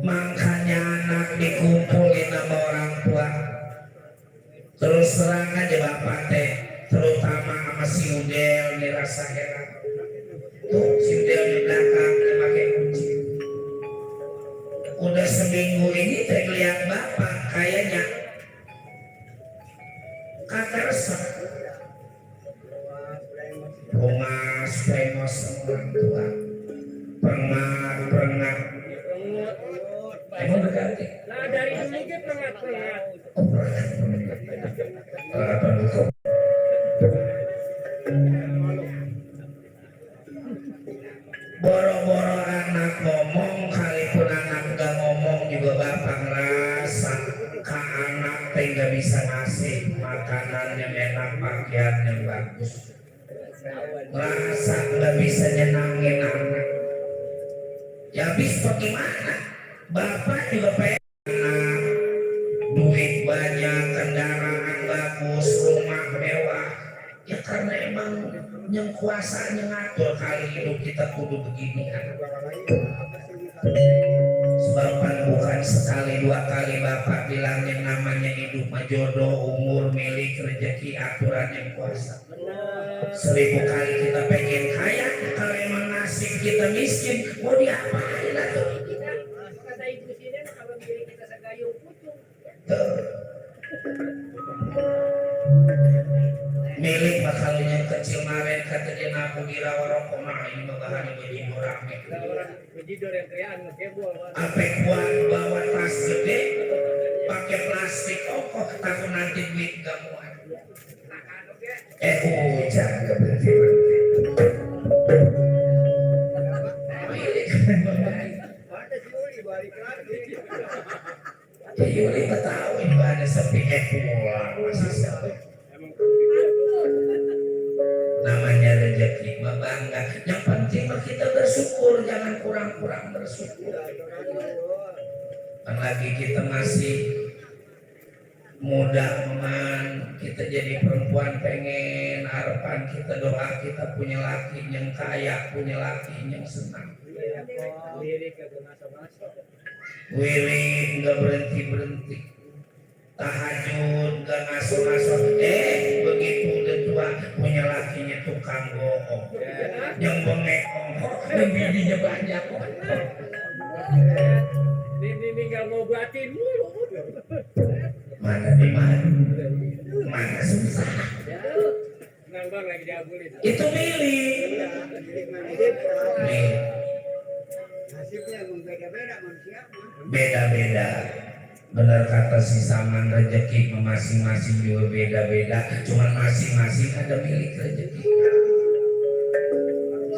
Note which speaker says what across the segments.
Speaker 1: Makanya anak dikumpulin sama orang tua. Terus terang aja bapak teh, terutama sama si Udel dirasa heran. Tuh si Udel di belakang dia pakai kunci. Udah seminggu ini teh lihat bapak kayaknya kagak resep. Rumah spremos orang tua. Pengak. Emang berganti?
Speaker 2: Nah dari dulu ke pengak.
Speaker 1: Boro-boro anak ngomong, kalipun anak gak ngomong juga bapak ngerasa ke anak teh gak bisa ngasih makanan yang enak, pakaian yang bagus. Ngerasa gak bisa nyenangin anak. Ya habis bagaimana? Bapak juga pengen duit banyak, kendaraan bagus, rumah mewah. Ya karena emang yang kuasanya ngatur kali hidup kita kudu begini. Sebab bukan sekali dua kali bapak bilang yang namanya hidup mah jodoh, umur, milik, rezeki, aturan yang kuasa. 1000 kali kita pengen kaya, kalau emang nasib kita miskin, mau diapain atuh?
Speaker 2: Kata ibu sini kalau milik kita segayung pucung.
Speaker 1: Milik bakal yang kecil maren kata dia nabu gira warokok mah ini magahan jadi rame.
Speaker 2: Bejidor yang krian ngekebol.
Speaker 1: Apa kuat bawa tas gede pakai plastik kok takut nanti duit gak muat. Hujan keberhenti. Yuli tahu ini ada sepi pulang masih sepi. Namanya rezeki mah bangga. Yang penting mah kita bersyukur, jangan kurang-kurang bersyukur. Apalagi kita masih muda man, kita jadi perempuan pengen harapan kita doa kita punya laki yang kaya, punya laki yang senang. Wirid nggak berhenti tahajud nggak ngaso-ngaso begitu udah tua punya lakinya tukang bohong yang bengekong dan bibinya banyak
Speaker 2: ini nggak mau batin mulu
Speaker 1: mana susah
Speaker 2: nambang lagi diabulin
Speaker 1: itu milik beda-beda. Benar kata si Saman, rezeki masing-masing juga beda-beda. Cuman masing-masing ada milik rezeki.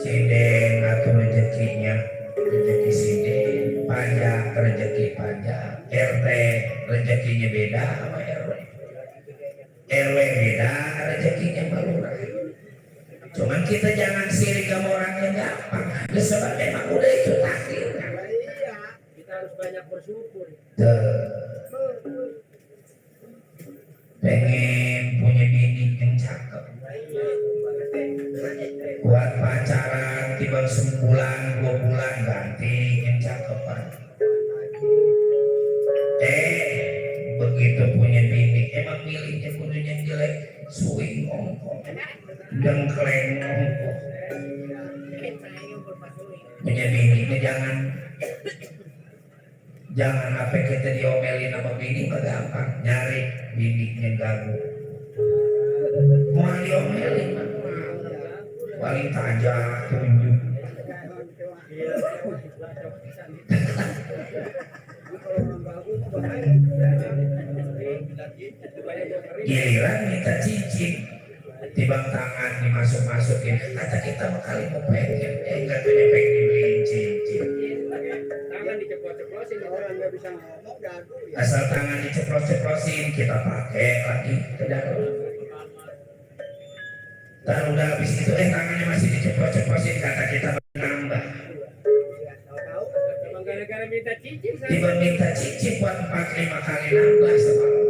Speaker 1: Siden atau rezekinya rezeki siden, pajak rezeki pajak, RT rezekinya beda sama RW beda rezekinya balurah. Cuman kita jangan sirik sama orang yang gampang. Sebab memang udah itu takdirnya.
Speaker 2: Kita harus banyak bersyukur.
Speaker 1: Pengen punya bini yang cakep. Buat pacaran tiba sebulan 2 bulan ganti yang cakepan. Begitu punya bini emang miliknya kudunya jelek, suing ngongkong, dengkleng ngongkong. Punya bini jangan apa kita diomelin sama bini mah gampang, nyari bininya gagu. Mau diomelin mah paling tajam tunjuk. Giliran minta cincin, tibang tangan dimasuk-masukin. Kata kita mah kali mau pengen, enggak tuh pengen dibeliin cincin.
Speaker 2: Tangan diceplos-ceplosin orang nggak bisa ngomong gaduh.
Speaker 1: Asal tangan diceplos-ceplosin kita pakai lagi ke dalam. Dan udah habis itu tangannya masih diceplos-ceplosin kata kita nambah.
Speaker 2: Emang gara-gara minta cincin
Speaker 1: Tiba minta cincin buat 4-5 kali nambah semalam.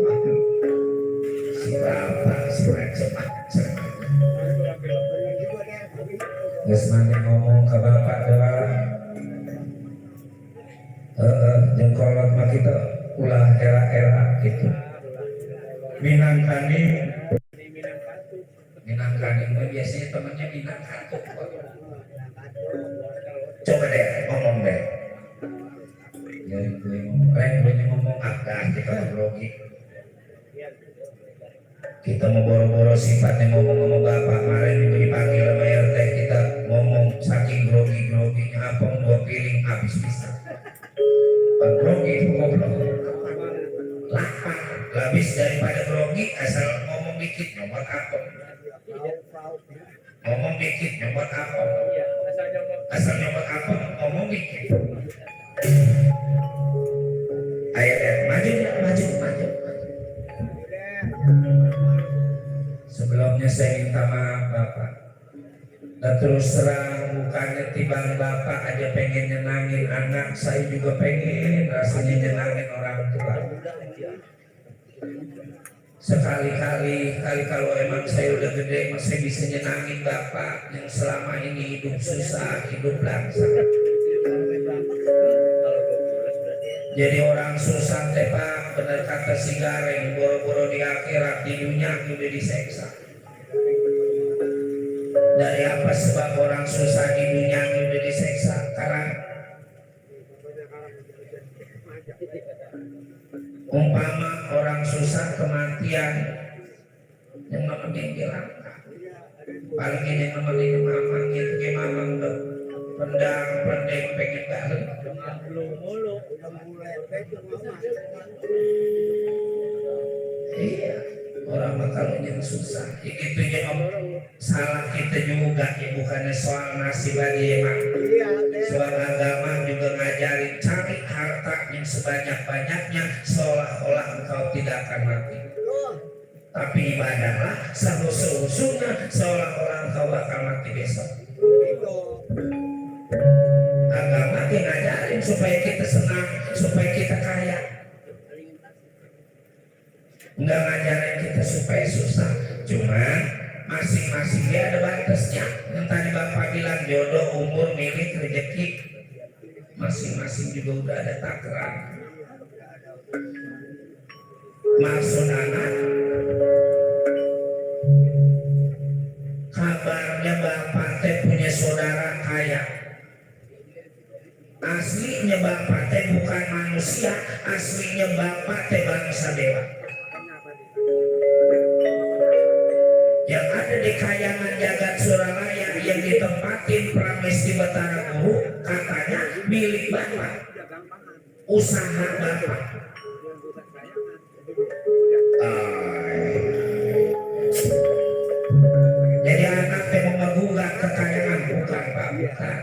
Speaker 1: Si Bapak Nges ngomong ke bapak doang jengkolot mah kita ulah era-era gitu. Minangkani mah biasanya temannya Minangkatu. Coba deh ngomong deh. Ya gue ngomong agak kita grogi. Kita mau boro-boro sifatnya ngomong sama bapak kemarin juga dipanggil sama RT kita ngomong saking grogi-groginya apa 2 piring habis bisa. Pak grogi itu goblok. Lapar, habis daripada grogi asal ngomong dikit nyomot apa. Ngomong dikit nyomot apa. Asal nyomot apa ngomong dikit. Ayo maju. Sebelumnya saya minta maaf Bapak. Dan terus terang bukannya tibang Bapak aja pengen nyenangin anak, saya juga pengen rasanya nyenangin orang tua. Sekali-kali kalau emang saya udah gede masih bisa nyenangin Bapak yang selama ini hidup susah, hidup langsa. Jadi orang susah teh Pak, bener kata si Gareng, boro-boro di akhirat di dunia udah diseksa. Dari apa sebab orang susah di dunia udah diseksa? Karena umpama orang susah kematian yang nemenin dilangkah. Paling ini nemenin mamang gitu kayak mamang udah pendang pengen balik. Iya, orang kalau yang susah, itu yang salah kita juga ya, bukannya soal nasib aja emang. Soal agama juga ngajarin cari harta yang sebanyak-banyaknya seolah-olah engkau tidak akan mati. Tapi ibadahlah seusul-usulnya seolah-olah engkau bakal mati besok. Agama yang ngajarin supaya kita senang, supaya kita kaya. Enggak ngajarin kita supaya susah. Cuman masing-masing dia ada batasnya. Yang tadi Bapak bilang jodoh, umur, milik, rezeki, masing-masing juga udah ada takaran. Maksud anak, kabarnya Bapak teh punya saudara kaya. Aslinya Bapak teh bukan manusia, aslinya Bapak teh bangsa dewa. Yang ada di kayangan jagat Suralaya yang ditempatin Pramesti Batara Guru katanya milik Bapak, usaha Bapak. Jadi anak yang menggugat kekayaan bukan Pak, bukan.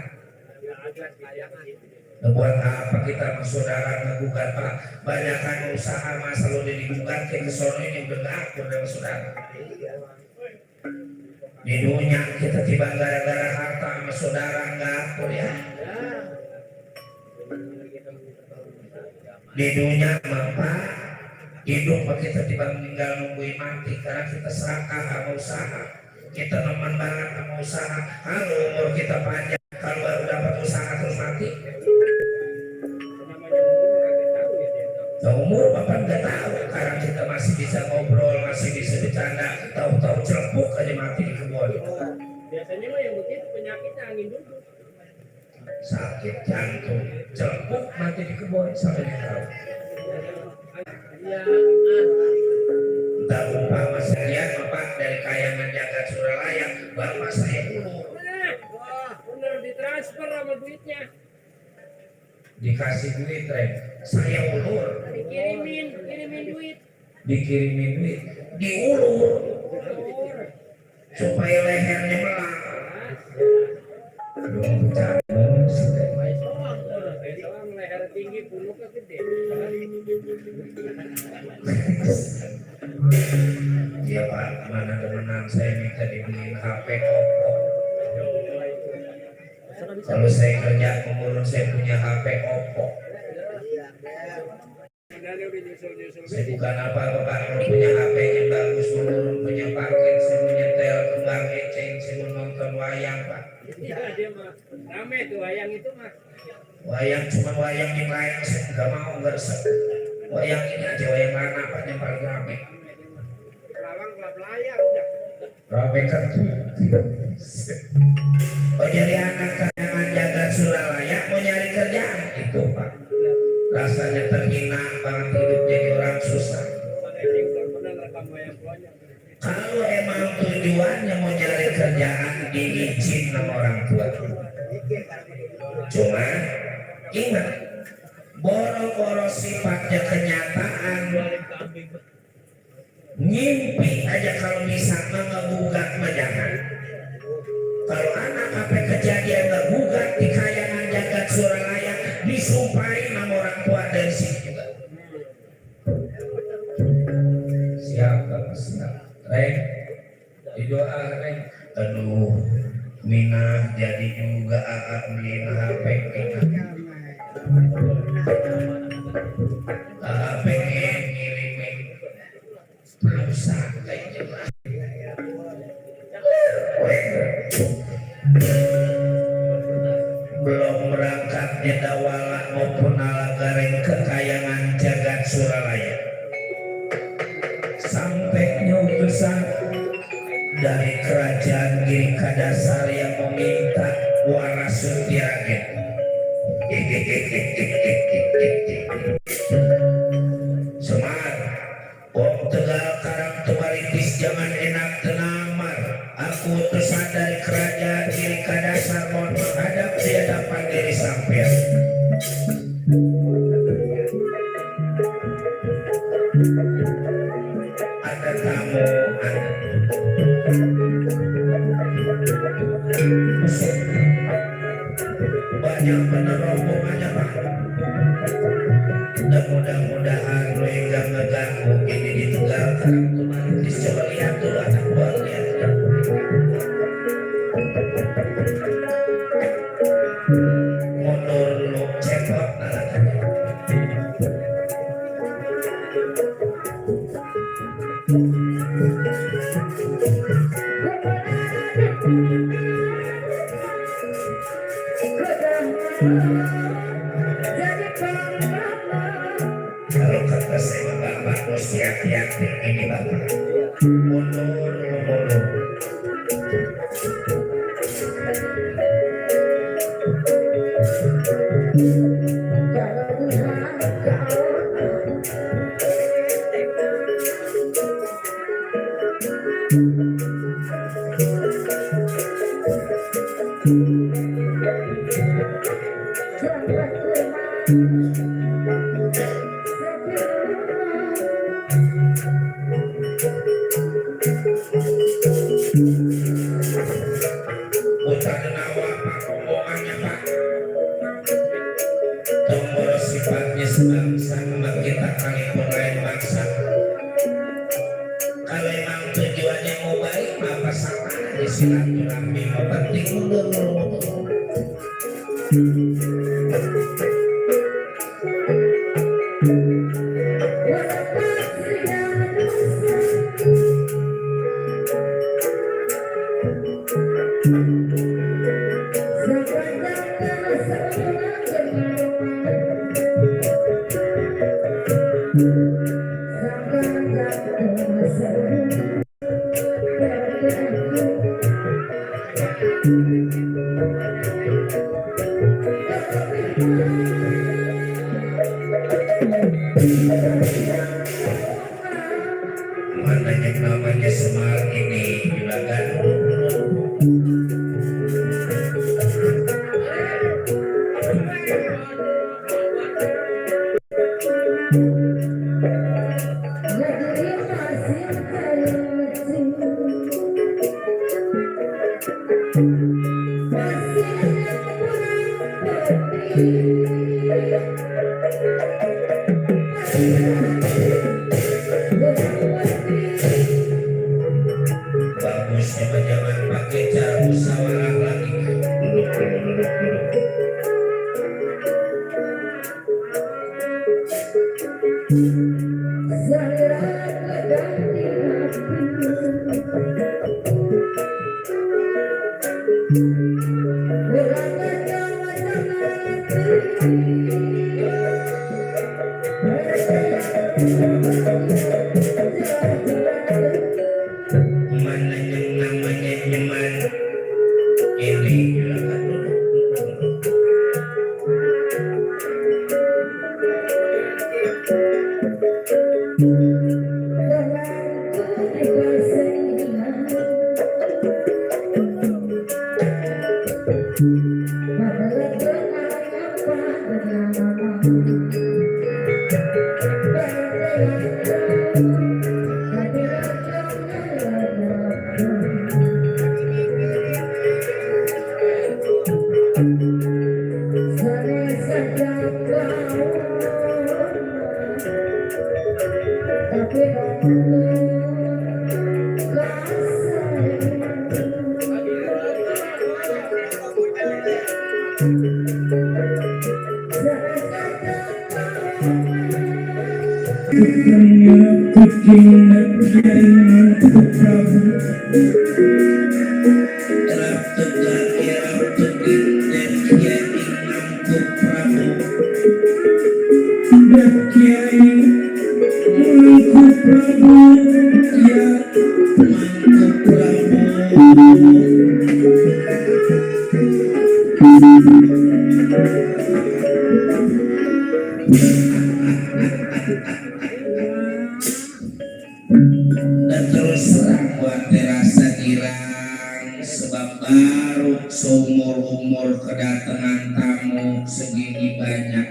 Speaker 1: Buat apa kita sama saudara menggugat Pak? Banyakan usaha masa lo digugat ke sono ini udah gak akur sama saudara. Di dunia kita tiba gara-gara harta sama saudara nggak akur ya. Di dunia Bapak hidup kita tiba meninggal nungguin mati karena kita serakah sama usaha. Kita nemen banget sama usaha. Kalau umur kita panjang, kalau baru dapat usaha terus mati. Nah, umur Bapak nggak tahu, karena kita masih bisa ngobrol, masih bisa bercanda, tahu-tahu celepuk aja mati di kebun.
Speaker 2: Biasanya mah yang begitu penyakitnya angin duduk.
Speaker 1: Sakit jantung, celepuk mati di kebun sampai tahu.
Speaker 2: Ya,
Speaker 1: Entah umpama saya lihat Bapak dari kayangan jagat Suralaya, Bapak saya ulur.
Speaker 2: wah, bener ditransfer sama duitnya.
Speaker 1: Dikasih duit, saya ulur.
Speaker 2: Kirimin duit.
Speaker 1: Dikirimin duit, diulur supaya lehernya melang. Aduh, bercanda sudah.
Speaker 2: Soang leher tinggi punuknya gede.
Speaker 1: Iya Pak, mana temenan saya minta dibeliin HP Oppo. Kalau saya kerja mengurus saya punya HP Oppo. Saya bukan apa-apa Pak, kalau punya HP yang bagus, menurun punya paket, saya mau nyetel kembang eceng, saya mau nonton wayang Pak.
Speaker 2: Iya, dia mah rame tuh wayang itu mah.
Speaker 1: Wayang cuma wayang yang lain saya nggak mau nggak resep. Wayang ini aja wayang mana apa yang paling rame.
Speaker 2: Lawang kelap layar udah.
Speaker 1: Rame kan. Oh jadi anak kayangan jaga Suralaya mau nyari kerjaan itu Pak. Rasanya terhina banget hidup jadi orang susah.
Speaker 2: Ini benar-benar rekam wayang pelonjong.
Speaker 1: Kalau emang tujuannya mau nyari kerjaan diizin sama orang tua. Cuma ingat, boro-boro sifatnya kenyataan. Ngimpi aja kalau bisa ngegugat mah jangan. Kalau anak apa kejadian ngegugat di kayangan jagat Suralaya disumpahin sama orang tua dari sini juga. Siapa siap? Reng, doa Reng. Aduh, Mina jadi juga beliin HP Mina. Pengen ngirimin pulsa kayaknya. Belum berangkatnya Dawala maupun Alagareng ke kayangan jagat Suralaya. Sampai utusan dari kerajaan Giri Kadasar yang meminta Warasuti Ragen. Semar, Om Tegal Karang Tubaritis jangan enak tenamar. Aku utusan dari kerajaan Giri Kadasar mohon menghadap di hadapan diri sampean. Ada tamu banyak bener rombongannya Pak. Dan mudah-mudahan lo yang gak ngeganggu ini di Tegal Karang Tubaritis. Coba lihat dulu anak buahnya. Mundur lu cepot alatannya. Kalau kata saya Bapak mesti hati-hati ini Bapak. Mundur lu mundur. Bukan nawa Pak rombongannya Pak. Tombol sifatnya sebangsa sama kita kalipun lain bangsa. Kalau emang tujuannya mau baik apa salah aja silaturahmi mau penting mundur. Mana yang namanya Semar ini juragan. Bagusnya mah jangan pakai cara musyawarah lagi. Duduk. Mana yang namanya nyaman ini silakan duduk. Terap tegak kirap tegin dan kiai Mangku Prabu. Dan kiai Mangku Prabu, ya Mangku Prabu. Dan terus terang buat terasa girang sebab baru seumur-umur kedatangan tamu segini banyak.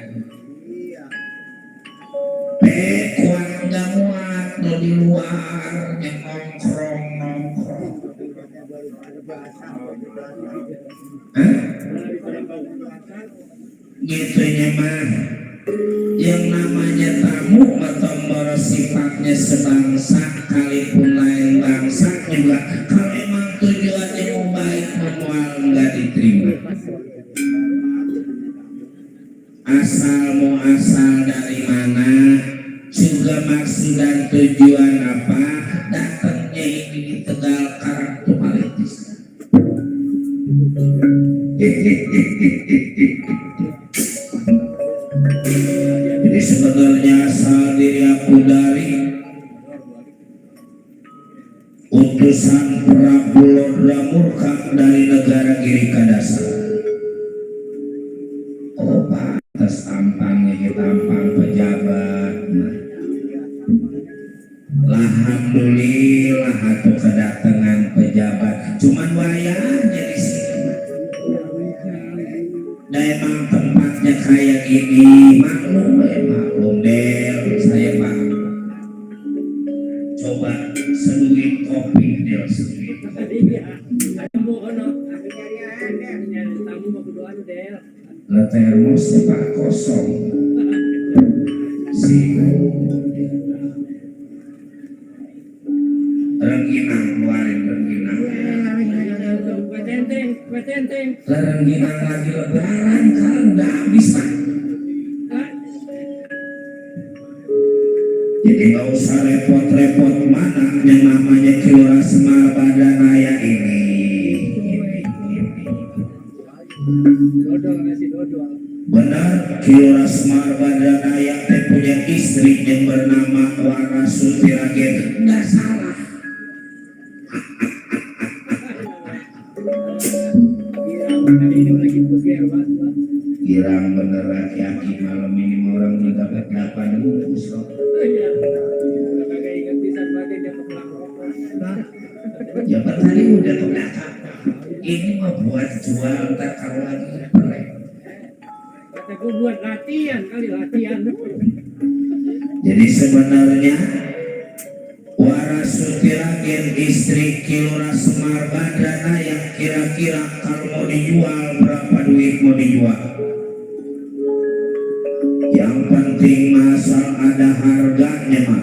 Speaker 1: Kuat gak muat lo di luar yang nongkrong. Gitu nyaman. Yang namanya tamu atau sifatnya sebangsa kalipun lain bangsa juga kalau emang tujuannya mau baik memual nggak diterima. Asal dari mana juga maksud dan tujuan apa datangnya ini di Tegal Karangtumalitis. Jadi sebenarnya asal diri aku dari utusan Prabu Lodra Murka dari negara Giri Kadasa. Oh pantas tampangnya kita tampang pejabat. Alhamdulillah atau kedatangan pejabat. Cuman wayahnya di sini. Dan emang tempatnya kayak gini maklum Del saya Pak. Coba seduhin kopi Del seduhin.
Speaker 2: Tamu ono, tamu mau berdoa Del.
Speaker 1: Lah termosnya Pak kosong. Rengginang keluarin rengginang.
Speaker 2: Betenteng.
Speaker 1: Rengginang lagi lebaran kan udah habis Pak. Jadi nggak usah repot-repot mana yang namanya Kilora Semar Badanaya ini. Benar Kilora Semar Badanaya punya istri yang bernama Warasuti Ragen. Nggak salah. Girang bener laki-laki malam ini orang udah dapat 8 bungkus loh. Ya tadi udah kelihatan. Ini mau buat jual ntar kalau lagi pelek.
Speaker 2: Kata gue buat latihan kali latihan.
Speaker 1: Jadi sebenarnya Warasuti Ragen istri Kilora Semar Badana yang kira-kira kalau mau dijual berapa duit mau dijual. Yang penting masal ada harganya mah.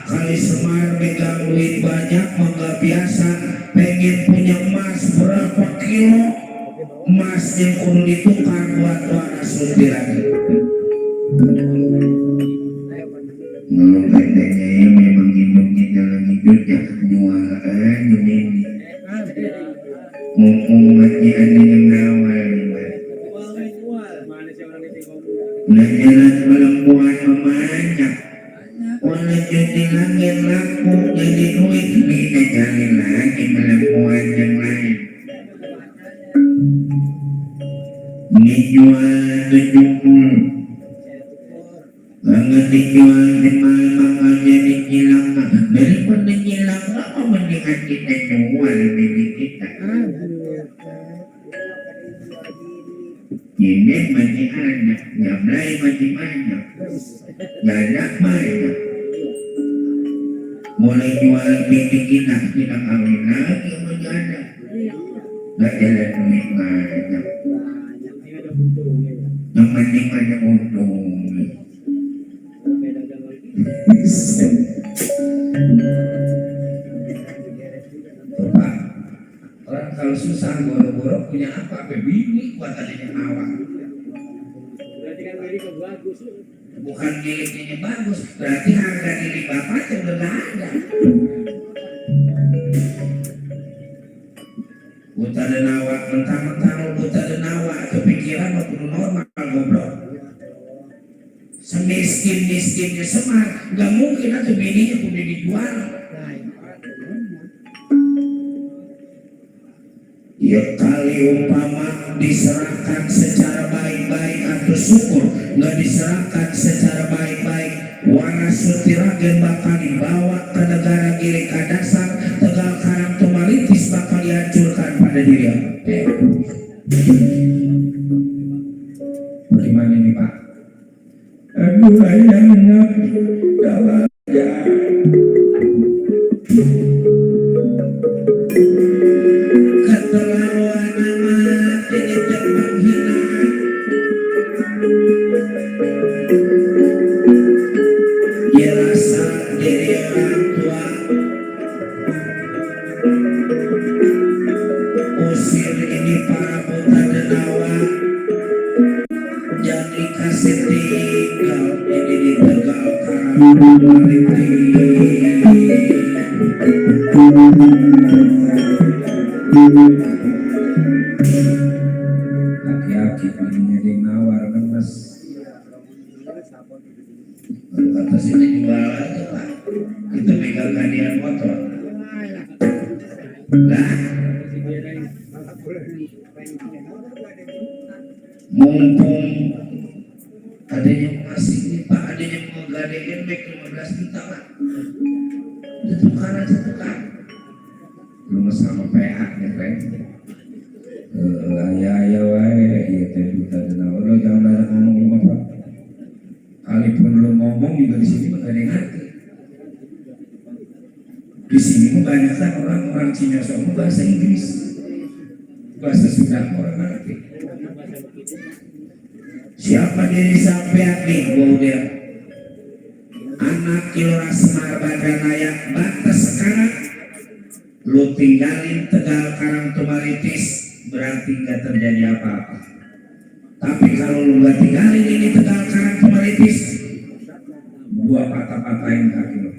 Speaker 1: Kali Semar megang duit banyak mah nggak biasa. Pengen punya emas berapa kilo, emas yang kudu ditukar buat Warasuti Ragen. Ngeluh katanya ya memang hidupnya dalam hidupnya nyual ini mumpung masih ada yang nawar.
Speaker 2: Mana sih orang itu ngomong
Speaker 1: Jalan perempuan memanjang. Oleh jadi langit laku jadi duit bisa cari lagi perempuan yang lain. Dijual 70. Banget dijual di mahal jadi hilang. Daripada hilang apa mendingan kita jual diri kita. Ini masih ada, nyablay masih banyak, banyak banyak. Mulai jual bini kita kawin lagi masih ada. Gak jalan duit banyak. Yang penting banyak untung. Coba orang kalau susah boro-boro punya apa? Bini buat adanya awak.
Speaker 2: Berarti kan milik bagus.
Speaker 1: Bukan miliknya bagus, berarti harga diri bapaknya udah gak ada. Buta dan awak mentang-mentang buta dan awak kepikiran mau kudu normal goblok. Semiskin-miskinnya Semar, gak mungkin atau bininya kudu dijual. Ya kali umpama diserahkan secara baik-baik atau syukur nggak diserahkan secara baik-baik, waras Sutiragen bakal dibawa ke negara Gili Kadasar, Tegal Karang Tumaritis bakal dihancurkan pada diri. Bagaimana ini Pak? Aduh ayah dalam ya. Keterlaluan amat ini terpenghinaan. Ya rasa diri orang tua usir ini para buta dan awak, jadi kasih tinggal ini di Tegal Karang Aki-aki paling ada yang nawar kan mas. Kata sini jual aja Pak, kita pegang hadiah motor. Nah, mumpung ada yang masih nih Pak, ada yang mau gadein baik 15 juta Pak. Itu tukaran satu kan. Belum sama PH nya Pak. Ya wae, iya teh buta dan awal. Lo jangan banyak ngomong apa. Kalaupun lo ngomong juga di sini nggak ada yang ngerti. Di sini kebanyakan orang-orang Cina semua bahasa Inggris, bahasa Sunda orang ngerti. Siapa diri sampean nih, dia anak Kilora Semar Badanaya batas sekarang, lo tinggalin Tegal Karang Tumaritis, berarti nggak terjadi apa-apa. Tapi kalau lu nggak tinggalin ini Tegal Karang Tumaritis, gua patah-patahin kaki lu.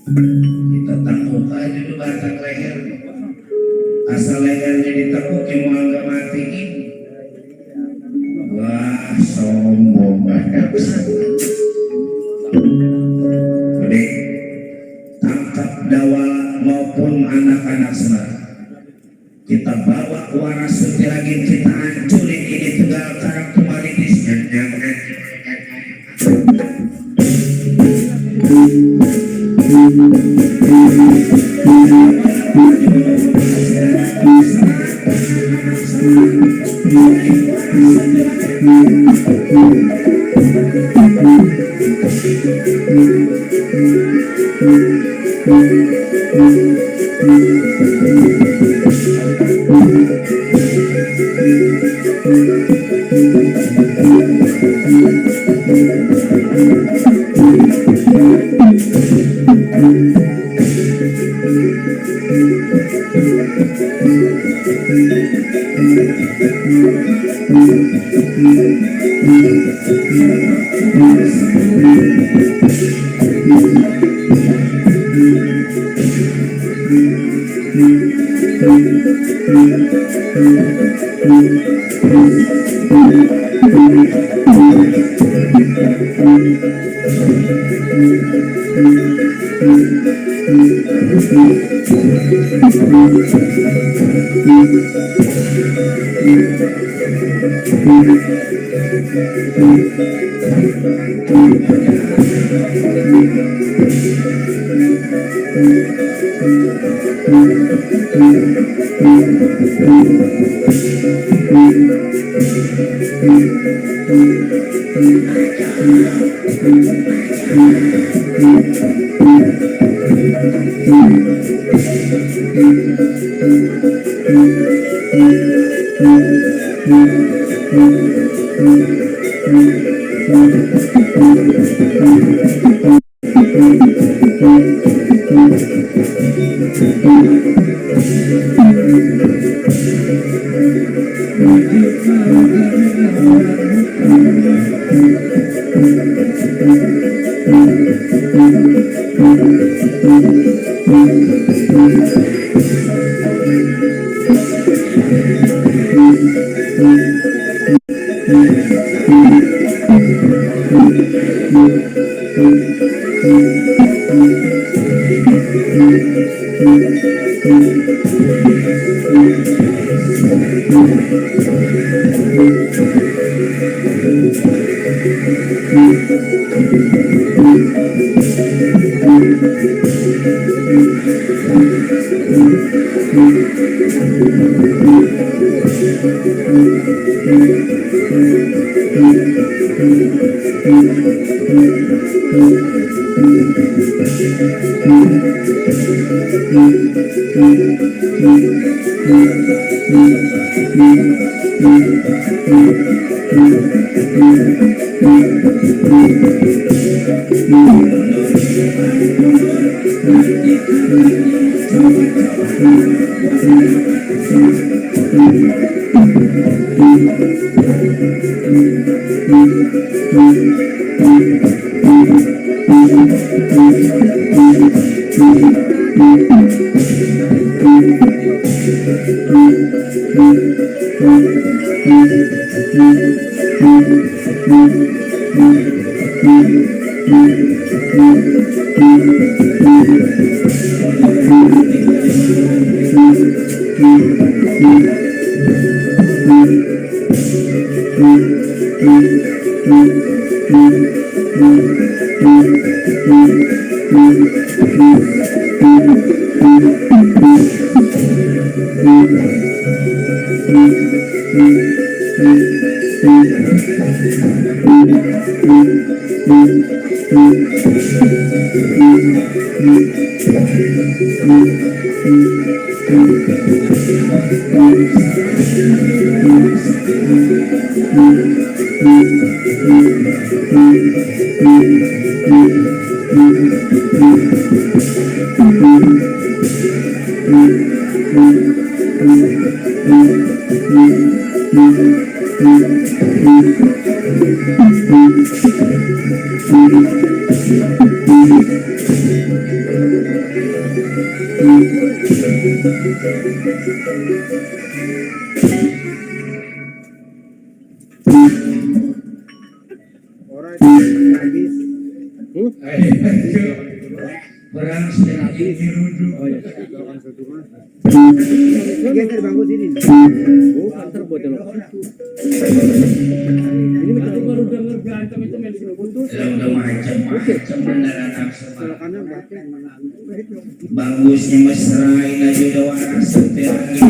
Speaker 1: Kita tekuk aja di batang leher. Asal lehernya ditekuk, mau nggak matiin. Wah sombong banget. Jadi tangkap dawal maupun anak-anak Semar. Kita bawa waras Sutiragen, kita hancurin ini Tegal Karang Tumaritis. Perang sedikit diruduk.
Speaker 2: Geser bangku sini. Oh, antar buat dalam situ. Ini betul baru dengar berantem itu main sini putus.
Speaker 1: Udah macam-macam mendarat
Speaker 2: Kalau kanan belakang.
Speaker 1: bagusnya mesra ini juga waras setirangnya.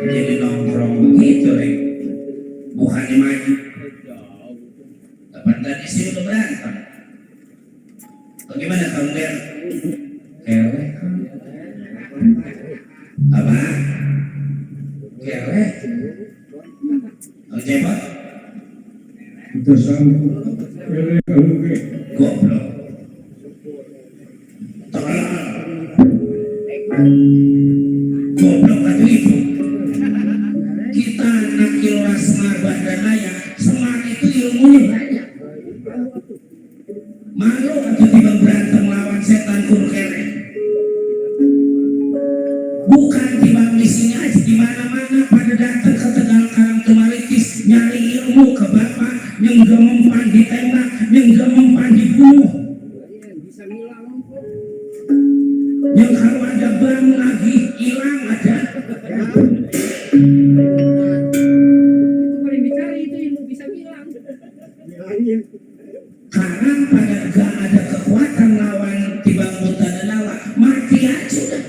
Speaker 1: Jadi nongkrong begitu, bukannya Kapan tadi sih udah berantem? Bagaimana kamu lihat? Kelek. Apa? Kelek. Kamu cebok?
Speaker 3: Itu sambung. Kelek kamu ke.
Speaker 1: Goblok. Tolong. Goblok atau itu? Kita anak Kilora Semar Bandanaya, Semar itu ilmunya banyak. Malu atau tiba berantem lawan setan kudu kere. Bukan tiba misinya aja di mana-mana pada datang ke Tegal Karang Tumaritis nyari ilmu ke bapak yang gak mempan ditembak, yang gak mempan dibunuh.
Speaker 2: Bisa ngilang kok.
Speaker 1: Yang kalau ada bang lagi hilang ada.
Speaker 2: Itu paling dicari itu ilmu bisa ngilang.
Speaker 1: Karena pada gak ada kekuatan lawan tiba buta dan nawa, mati aja udah.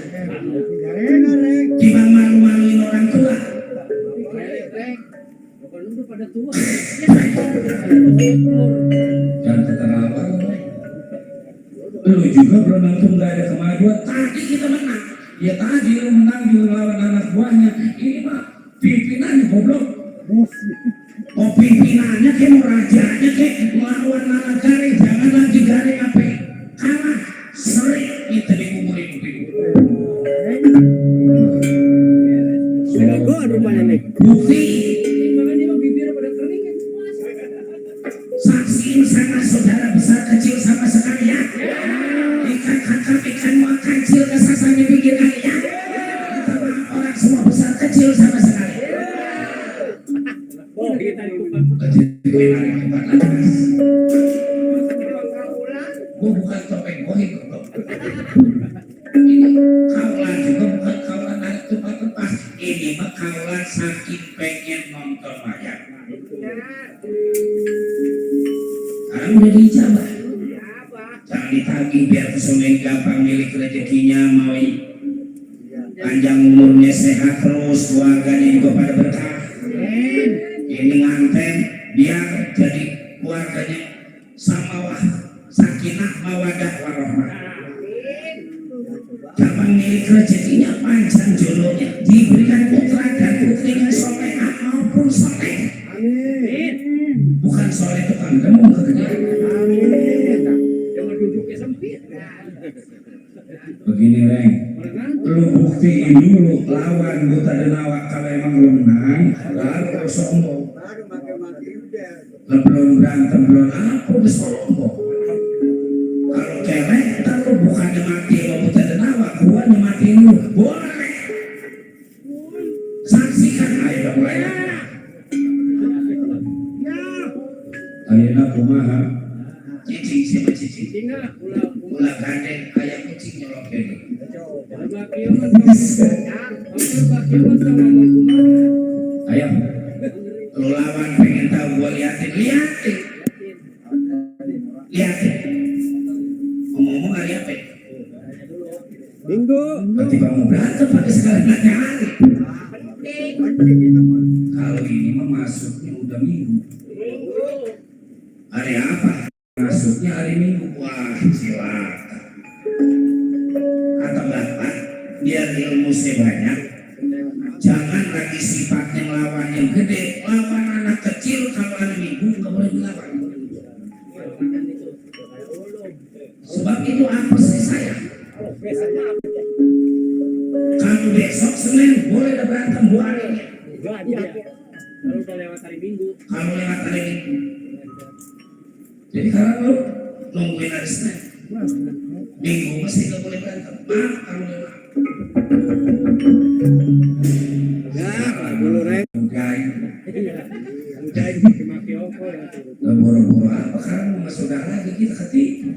Speaker 1: Tiba malu-maluin orang tua.
Speaker 2: Rek. Bukan lu udah pada tua.
Speaker 3: Dan terlawan. Lu juga belum nonton gak ada kemajuan.
Speaker 1: Tadi kita menang.
Speaker 3: Ya tadi lu menang juga lawan anak buahnya. Ini mah pimpinannya goblok.
Speaker 1: Mau pimpinannya kayak mau rajanya kayak melawan anak garing, jangan lagi garing apa ya? Kalah sering kita dikumpulin
Speaker 2: Jagoan rumahnya nih.
Speaker 1: bukti
Speaker 2: Makanya dia mah bibir pada kering kan.
Speaker 1: saksiin sama saudara besar kecil sama sekalian. Ikan kakap ikan muak kecil kesasannya bikin ayah. Kita mah orang semua besar kecil sama sekali.
Speaker 2: Oh, kita lupa.
Speaker 1: Kecil lari tempat atas. Gua bukan topeng gohib kok. Ini kaulan juga bukan kaulan naik tempat lepas. Ini mah kaulan saking pengen nonton wayang. Sekarang udah dijabah. Jangan ditagih biar kesulitan gampang milik rezekinya mau panjang umurnya sehat terus keluarganya juga pada berkah. Ini nganten biar jadi keluarganya samawah sakinah mawadah warahmah. Gampang milik rezekinya panjang jodohnya diberikan putra dan putri yang soleh maupun soleh. Bukan soleh tukang gemung kegedean.
Speaker 2: Jangan duduknya sempit.
Speaker 3: Begini Reng, lu buktiin dulu lawan buta dan awak kalau emang lu menang, lalu lu sombong. Belum berantem belum apa udah sombong. Kalau kelek, ntar lu bukannya mati sama buta dan awak, gua nyematiin lu, boleh. Saksikan ayo dong mulai. Ayeuna kumaha?
Speaker 1: Cicing siapa cicing?
Speaker 2: Tinggal ulah
Speaker 1: Ulah gandeng kayak kucing nyolok ini.
Speaker 2: bakioman sama bakioman sama ngomong kumaha.
Speaker 1: Ayo, lu lawan pengen tahu gua liatin. Ngomong hari apa?
Speaker 2: Minggu.
Speaker 1: Nanti kamu berantem pakai segala nanya hari. Kalau ini mah masuknya udah minggu. Hari apa? Masuknya hari Minggu. Wah, silakan. Kata Bapak, biar ilmu sebanyak. Jangan lagi sifatnya lawan yang gede, lawan anak kecil. Kalau hari Minggu nggak boleh dilawan. Sebab itu apa sih saya? Kamu besok Senin boleh ada berantem 2 harinya.
Speaker 2: Kalau udah lewat hari Minggu.
Speaker 1: Kamu lewat hari Minggu. Jadi sekarang lu nungguin hari Senin. Minggu masih nggak boleh berantem. Maaf kamu lewat.
Speaker 2: Dulu Reng.
Speaker 1: Enggak.
Speaker 2: Udah dimaki opo yang turun.
Speaker 1: Boro-boro apa sekarang sama saudara lagi kita ketipu.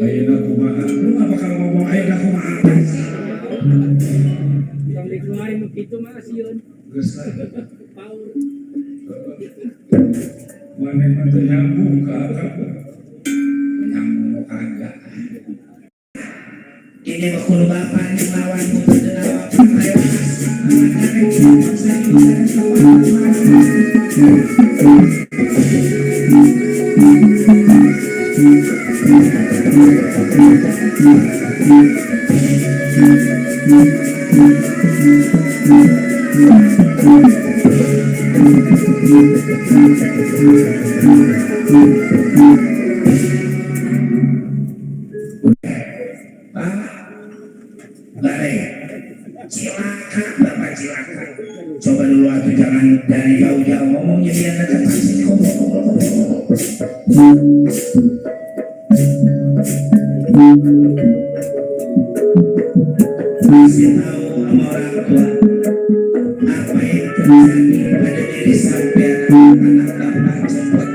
Speaker 3: Ayeuna kumaha?
Speaker 1: Lu apa kalau ngomong ayo kumaha apa sih?
Speaker 2: Yang dikeluarin begitu mah sieun.
Speaker 3: Geus lah.
Speaker 2: Paul.
Speaker 3: Mana mah teu nyambung ka akang.
Speaker 1: Nyambung kagak. Ini ini mah kudu bapak yang lawan buta denawa tewas cilaka bapak cilaka. Coba dulu atuh jangan dari jauh-jauh ngomongnya biar dekat sini kasih tahu sama orang tua apa yang terjadi pada diri sampai anak bapak cepat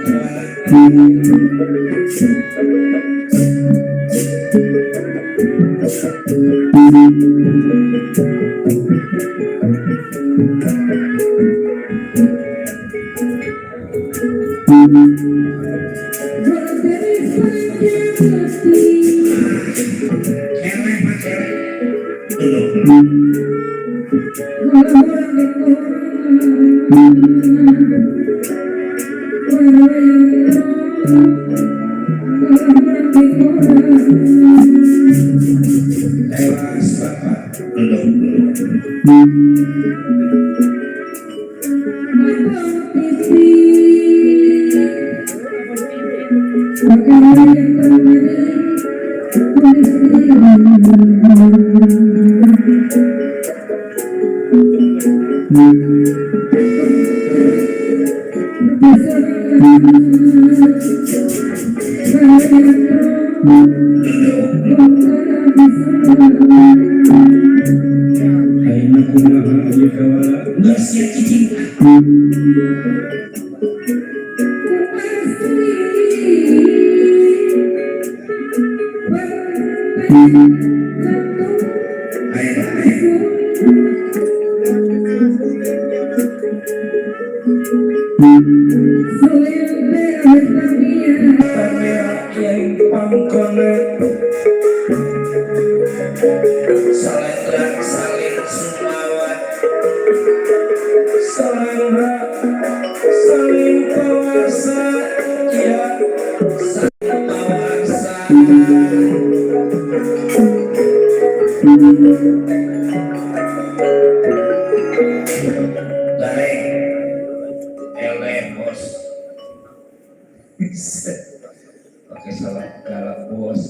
Speaker 1: pakai salah galak bos.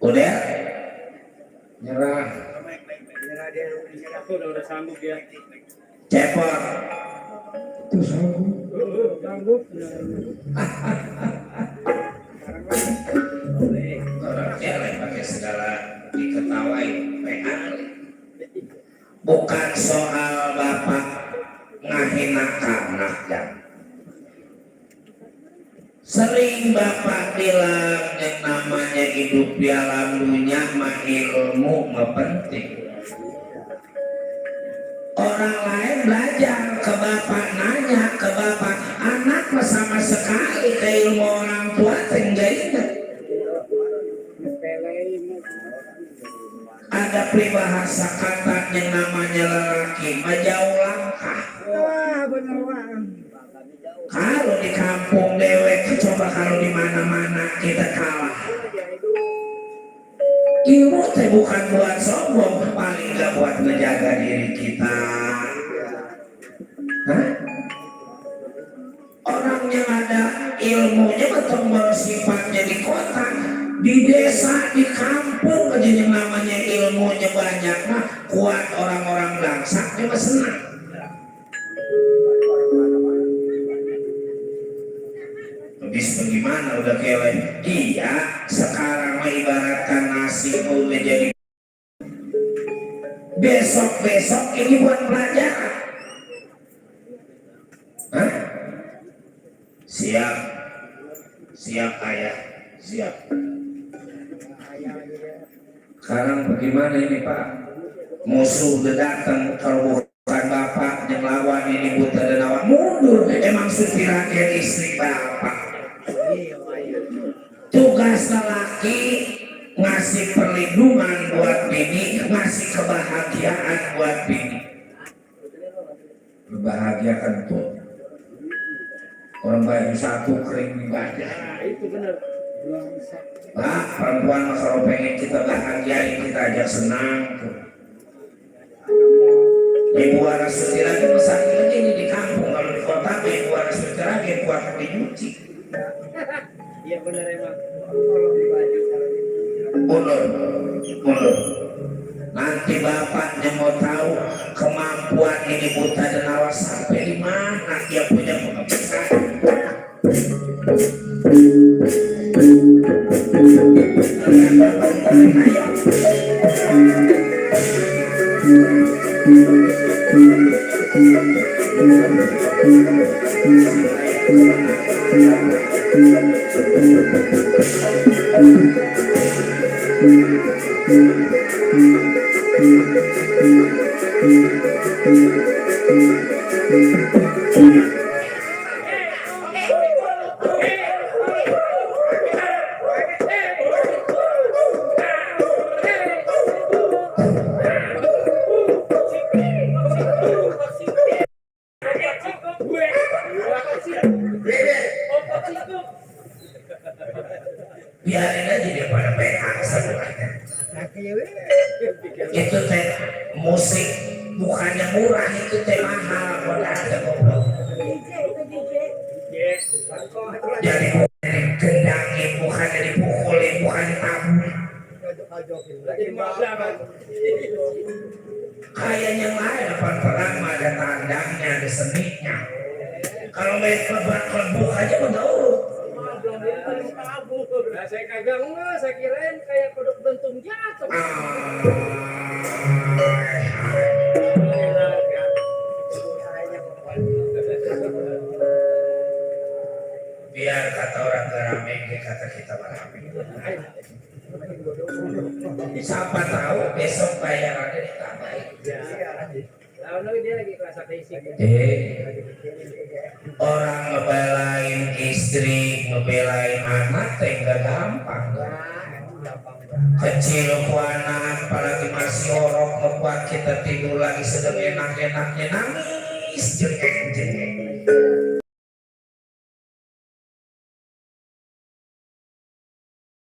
Speaker 1: Udah nyerah
Speaker 2: dia aku udah sanggup dia.
Speaker 1: cepot
Speaker 3: Tuh sanggup.
Speaker 2: Sanggup.
Speaker 1: orang elek pakai segala diketawain PA. Bukan soal bapak ngahina anak ya. Sering bapak bilang yang namanya hidup di alam dunia mah ilmu mah penting. Orang lain belajar ke bapak, nanya ke bapak, anak mah sama sekali ke ilmu orang tua tinggal ingat. Ada peribahasa kata yang namanya lelaki majauh langkah. Kalau di kampung dewek, coba kalau di mana-mana kita kalah. Ilmu teh bukan buat sombong, paling nggak buat menjaga diri kita. Hah? Orang yang ada ilmunya betul bersifatnya di kota, di desa, di kampung aja yang namanya ilmunya banyak mah kuat orang-orang bangsa dia mah senang. Bis bagaimana udah kelek? Iya, sekarang mah ibaratkan nasi udah jadi. Besok-besok ini buat pelajaran. Hah? Siap, siap ayah, siap. Sekarang bagaimana ini Pak? Musuh udah datang, kalau bukan bapak yang lawan ini buta dan awak mundur. Emang supirakan istri bapak. Tugas lelaki ngasih perlindungan buat bini, ngasih kebahagiaan buat bini. Membahagiakan tuh orang baju satu kering di badan.
Speaker 2: Nah, itu benar.
Speaker 1: Nah, perempuan mah kalau pengen kita bahagiain, kita ajak senang tuh. Ibu waras suci lagi masakit lagi ini di kampung. Kalau di kota ibu waras suci lagi kuat dicuci.
Speaker 2: Iya benar emang.
Speaker 1: Ulur. Nanti bapaknya mau tahu kemampuan ini buta dan awas sampai di mana dia punya pengepesan. Biarin aja dia pada PH semuanya. Itu teh musik bukannya murah, itu teh mahal. Udah ada goblok. Jadi gendangin, bukannya dipukulin, bukan ditabung. Kayaknya lain apa perang ada tandangnya, ada seninya. Kalau main klebak-klebuk aja udah urut.
Speaker 2: Nah, saya kagak enggak, saya kirain kayak kodok bentung jatuh.
Speaker 1: Biar kata orang gerame, kata kita berame. Siapa tahu besok bayarannya ditambahin.
Speaker 2: Lalu dia lagi kelas basic.
Speaker 1: Orang ngebelain istri, ngebelain anak, enggak gampang. Kecil ku anak, apalagi masih orok, ngebuat kita tidur lagi sedang enak-enaknya nangis, jengeng-jengeng.